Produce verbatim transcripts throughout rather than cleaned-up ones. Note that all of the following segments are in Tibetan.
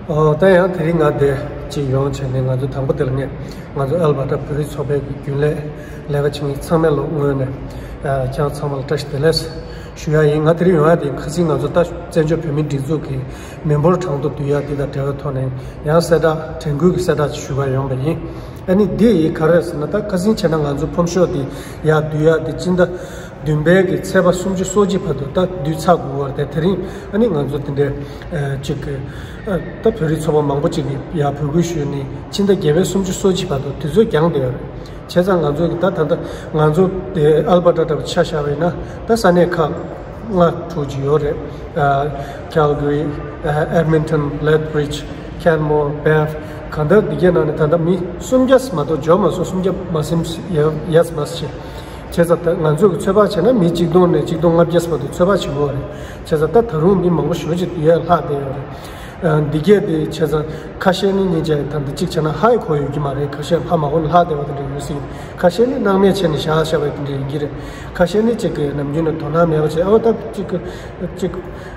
ཨོ། ད་ཡང་དེ་རིང་ང་དེ་གཅིག་ཡོང་བྱས་ནས། ང་ཚོ་དང་པོ་དེ་ལ་ངས་ང་ཚོ་ཨལ་བྷར་ཊ་བོད་རིགས་ཚོགས་པའི་གི་རྒྱུན་ལས་ལས་ཀ་བྱེད་མཁན་ཚང་མ་ལ་ངོས་ནས་ཨ་ཁྱེད་རང་ཚང་མ་ལ་བཀྲ་ཤིས་བདེ་ལེགས་ཞུ་ཡ་ཡིན། ང་དེ་རིང་ཡོང་ཡ་དེ་ཁ་སང་ང་ཚོ་ད་བཙན་བྱོལ་བོད་མིའི་སྒྲིག་འཛུགས་ཀྱི་མི་འབོར་གྲངས་ཐོ་བསྡུ་ཡ་དེ་དང་འབྲེལ་བའི་ཐོག་ནས་ཡང་གསལ་བསྒྲགས། དྲན་སྐུལ་གྱི་གསལ་བསྒྲགས་ཅིག་ཞུ་ག་ཡོང་བ་ཡིན། ཨ་ནི་འདི་ཡི་ག་རེ་ཟེར་ན། ད་ཁ་སང་བྱས་ན་ང་ཚོ་ཕོམ་ཤོག་དེ་ཡར་བསྡུ་ཡ་དེ་སྤྱི་ཟླ་བདུན་པའི་གི་ཚེས་པ་སུམ་ཅུ་སོ་གཅིག་བར་དུ་ད་བསྡུས་ཚར་དགོས་པ་རེད། དེ་རིང་ཨ་ནི་ང་ཚོ་དེ་འདྲའི་ཨ་ཅིག་གི་ཨ་ད་བོད་རིགས་ཚོགས་པ་མང་པོ་ཅིག་གིས་ཡར་འབོད་སྐུལ་ཞུས་ནས་སྤྱི་ཟླ་བརྒྱད་པའི་སུམ་ཅུ་སོ་གཅིག་བར་དུ་དུས་ཚོད་འགྱངས་བསྡད་ཡོད་རེད། བྱས་ཙང་ང་ཚོ་གི་ད་ད་ལྟ་ང་ཚོ་དེ་ཨལ་བྷར་ཊ་འདྲ་པོ་ཆ་བཞག་པ་ཡིན་ན། ད་ས་གནས་ཁག་ལྔ་དྲུག་ཅིག་ཡོད་རེད། ཨ་Calgary, ཨ་Edmonton, Lethbridge, Canmore, Banff། གང་ལྟར་འདི་གའི་ནང་ནས་ད་ལྟ་མི་སུམ་བརྒྱ་མ་གཏོགས་འབྱོར་མ་སོང་། སུམ་བརྒྱ་མ་ཟིན་ཡ་ཡས་མ་ཟིན། བྱས་ཙང་ད་ང་ཚོ་གི་ཚོད་དཔག་བྱས་ན་མི་གཅིག་སྟོང་ནས་གཅིག་སྟོང་ལྔ་བརྒྱ་བར་དུ་ཚོད་དཔག་བྱེད་དགོས་རེད། བྱས་ཙང་ད་ད་རུང་མི་མང་པོ་ཞེ་པོ་ཅིག་འདི་ཡར་ལྷག་བསྡད་ཡོད་རེད། ཨ་འདི་གས་དེ་བྱས་ཙང་ཁ་ཤས་ནི་སྙིང་རྗེ། ད་འདི་གཅིག་བྱས་ན་ཧ་ཡང་གོ་ཡོད་ཀྱི་མ་རེད། ཁ་ཤས་ཧ་མ་གོ་ནས་ལྷག་བསྡད་པ་དེ་འདྲ་ཡོད་སྲིད། ཁ་ཤས་ནི་སྣང་མེད་བྱས་ནས་བཞག་བཞག་པ་དེ་འདྲ་ཡིན་གྱི་རེད། ཁ་ཤས་ནི་གཅིག་གི་ནམ་རྒྱུན་ནས་དོ་སྣང་མེད་པ་བྱས། ཨ་ད་གཅིག་གི་གཅིག་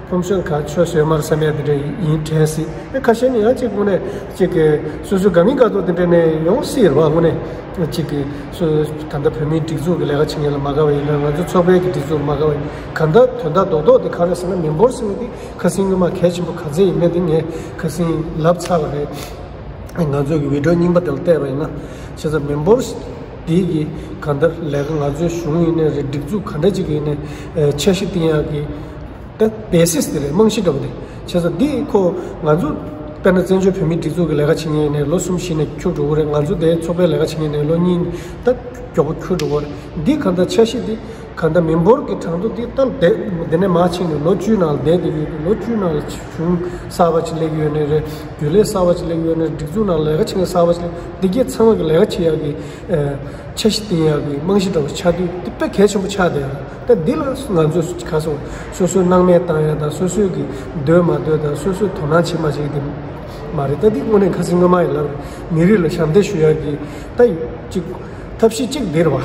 ཕོམ་ཤོག་ག་ཆོད་སོང་མ་རེད་བསམ་ཡ་དེ་འདྲ་ཡིན་དྲན་སྲིད། ཨེ་ཁ་ཤས་ནི་ཡང་གཅིག་དངོས་གནས་གཅིག་གི་སོ་སོའི་དགའ་མིན་དགའ་ཚོར་དེ་འདྲ་ནས་ཡོང་སྲིད་རེད་བ། དངོས་གནས་གཅིག་གི་སོ་ད་ལྟ་བོད་མིའི་སྒྲིག་འཛུགས་ཀྱི་ལས་ཀ་བྱེད་མཁན་ལ་མ་དགའ་བ་ཡིན་ན། ང་ཚོ་ཚོགས་པའི་གི་སྒྲིག་འཛུགས་ལ་མ་དགའ་བ་ཡིན། གང་ལྟར་དོན་དག་རྡོག་རྡོག་དེ་ག་རེ་ཟེར་ན། མི་འབོར་ཟེར་མཁན་དེ་ཁ་སང་སྔོན་མ་གལ་ཆེན་པོ་ག་ཚད་ཡིན་མིན་དེ་ངས་ཁ་སང་ལབ་ཚར་བ་རེད། ང་ཚོ་གི་བི་ཌི་ཡོ་རྙིང་པ་དེ་ལ་བལྟས་པ་ཡིན་ན། བྱས་ཙང་མི་འབོར་འདི་གི་གང་ལྟར་ལས་ཀ་ང་ཚོའི་གཞུང་ཡིན་ནའི་རེད། སྒྲིག་འཛུགས་ག་འདྲ་ཅིག་ཡིན་ནའི་ཨ་འཆར་གཞི་བཏིང་ཡག་གི་ད་བེ་སིས་དེ་རེད། རྨང་གཞི་འདྲ་པོ་དེ། བྱས་ཙང་འདི་ཁོ་ང་ཚོ་དཔེར་ན་བཙན་བྱོལ་བོད་མིའི་སྒྲིག་འཛུགས་ཀྱི་ལས་ཀ་བྱེད་མཁན་ཡིན་ནའི་ལོ་གསུམ་བཞི་ནས་འཁྱུར་འགྲོ་གི་རེད། ང་ཚོ་དེའི་ཚོགས་པའི་ལས་ཀ་བྱེད་མཁན་ཡིན་ནའི་ལོ་གཉིས་ད་མགྱོགས་པོ་འཁྱུར་འགྲོ་གི་རེད། འདི་གང་ལྟར་འཆར་གཞི་འདི་གང་ལྟར་མི་འབོར་གྱི་གྲངས་ཐོ་འདི་ད་འདི་འདི་ནས་མར་ཕྱིན་ནས་ལོ་བཅུའི་ནང་ལ་བསྡད་བསྡད་ཡོད། ལོ་བཅུའི་ནང་ལ་གཞུང་གསར་པ་ཅིག་སླེབས་ཡོད་ནའི་རེད། རྒྱུན་ལས་གསར་པ་ཅིག་སླེབས་ཡོད་ནའི་རེད། སྒྲིག་འཛུགས་ནང་ལས་ཀ་བྱེད་མཁན་གསར་པ་ཅིག་སླེབས། འདི་གས་ཚང་མ་གི་ལས་ཀ་བྱེད་ཡག་གི་ཨ་འཆར་གཞི་བཏིང་ཡག་གི་རྨང་གཞི་འདྲ་བོ་ཆགས་དུས་འདི་དཔེ་གལ་ཆེན་པོ་ཆགས་བསྡད་ཡོད། ད་འདི་ལ་ང་ཚོས་ག་སོང་སོ་སོའི་སྣང་མེད་བཏང་ཡག་དང་། སོ་སོའི་གི་འདོད་མ་འདོད་དང་། སོ་སོའི་དོ་སྣང་བྱེད་མ་བྱེད་དེ་མ་རེད། ད་འདི་དངོས་གནས་ཁ་སང་སྔོན་མ་ཡི་ལབ་རེད། མི་རིགས་ལ་ཞབས་འདེགས་ཞུ་ཡག་གི་ད་ཅིག་ཐབས་ཤེས་གཅིག་འདིར་བ།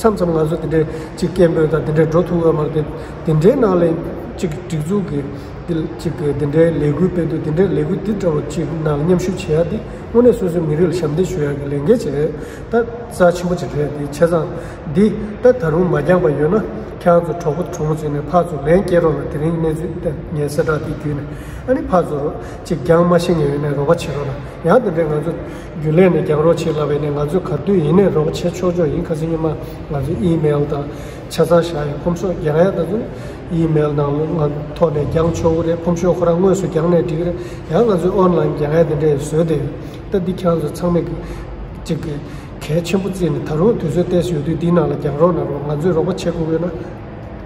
མཚམས་མཚམས་ང་ཚོ་དེ་འདྲའི་ཅིག་སྐད་འབོད་དང་དེ་འདྲའི་འགྲོ་ཐུབ་ཡོད་མ་རེད་དེ། དེ་འདྲའི་ནང་ལ་ཅིག་སྒྲིག་འཛུགས་ཀྱི་དེ་ཅིག་གི་དེ་འདྲའི་ལས་འགུལ་སྤེལ་དུས། དེ་འདྲའི་ལས་འགུལ་འདི་འདྲ་བོ་ཅིག་ནང་ལ་མཉམ་ཞུགས་བྱེད་ཡ་དེ་དངོས་གནས་སོ་སོའི་མི་རིགས་ལ་ཞབས་འདེགས་ཞུ་ཡ་གི་ལས་འགན་ཅིག་རེད། ད་རྩ་ཆེན་པོ་ཅིག་རེད། དེ་བྱས་ཙང་འདི་ད་ད་རུང་མ་འགྱངས་པ་ཡོད་ན། ཁྱེད་རང་ཚོ་གྲོགས་པོ་གྲོགས་མོ་བྱས་ནས་ཕར་ཚུར་ལན་སྐྱེལ་རོགས་གནང་། དེ་རིང་གནས་ཚུལ་དེ་ངས་གསལ་བསྒྲགས་དེ་བརྒྱུད་ནས་ཨ་ནི་ཕར་ཚུར་ཅིག་འགྱངས་མ་ཤེས་མཁན་ཡོད་ན་རོགས་པ་བྱེད་རོགས་གནང་། ཡང་དེ་འདྲའི་ང་ཚོ་རྒྱུན་ལས་ནས་འགྱངས་རོགས་བྱེད་ལབ་པ་ཡིན་ན། ང་ཚོས་ག་དུས་ཡིན་ནའི་རོགས་པ་བྱེད་ཆོག་ཆོག་ཡིན། ཁ་སང་ཉི་མ་ང་ཚོ་ཨི་མེལ་དང་ཆ་ཚང་བཞག་ཡོད། ཕོམ་ཤོག་འགྱངས་ཡ་དེ་ཚོ་ཨི་མེལ་ནང་ལོགས་ཐོག་ནས་འགྱངས་ཆོག་གི་རེད། ཕོམ་ཤོག་ཁོ་རང་དངོས་སུ་འགྱངས་ནའི་འགྲིག་གི་རེད། ཡང་ང་ཚོས་ཨོན་ལན་འགྱངས་ཡ་དེ་འདྲ་བཟོས་བསྡད་ཡོད། ད་འདི་ཁྱེད་རང་ཚོ་ཚང་མས་ཅིག་གི་གལ་ཆེན་པོ་བརྩིས་ནས་ད་རུང་དུས་ཚོད་ཏོག་ཙམ་ཡོད་དུས་འདིའི་ནང་ལ་འགྱངས་རོགས་གནང་རོགས། ང་ཚོས་རོགས་པ་བྱེད་དགོས་ཡོད་ན།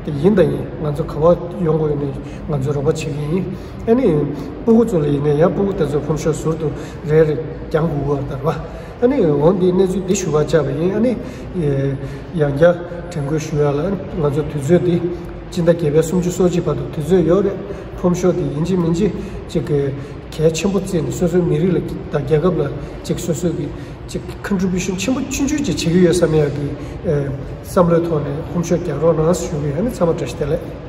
དེ་ཡིན་དང་ཡིན། ང་ཚོ་ག་པར་ཡོང་དགོས་ཡོད་ནའི་ང་ཚོས་རོགས་པ་བྱེད་ཀྱི་ཡིན། ཨ་ནི་སྤུ་གུ་ཚོ་ལ་ཡིན་ནའི་ཡང་སྤུ་གུ་དེ་ཚོ་ཕོམ་ཤོག་ཟུར་དུ་རེ་རེ་འགྱངས་དགོས་པ་ལྟར་བ། ཨ་ནི་འོ་འདིའི་གནས་ཚུལ་འདི་ཞུ་བར་བཅར་བ་ཡིན། ཨ་ནི་ཡང་བསྐྱར་དྲན་སྐུལ་ཞུ་ཡ་ལ། ང་ཚོ་དུས་ཚོད་འདི་སྤྱི་ཟླ་བརྒྱད་པའི་སུམ་ཅུ་སོ་གཅིག་བར་དུ་དུས་ཚོད་ཡོད་རེད། ཕོམ་ཤོག་འདི་ཡིན་གཅིག་མིན་གཅིག་ཅིག་གི་གལ་ཆེན་པོ་བརྩིས་ནས་སོ་སོའི་མི་རིགས་ལ་དང་རྒྱལ་ཁབ་ལ་ཅིག་སོ་སོའི་གི་ཅིག་contribution ཆེན་པོ་ཆུང་ཆུང་ཅིག་བྱེད་ཀྱི་ཡོད་བསམ་ཡག་གི་ཨེ་བསམ་བློའི་ཐོག་ནས་ཕོམ་ཤོག་རྒྱག་རོགས་གནང་ཞུ་གི་ཡོད། ཨ་ནི་ཚང་མ་བཀྲ་ཤིས་བདེ་ལེགས།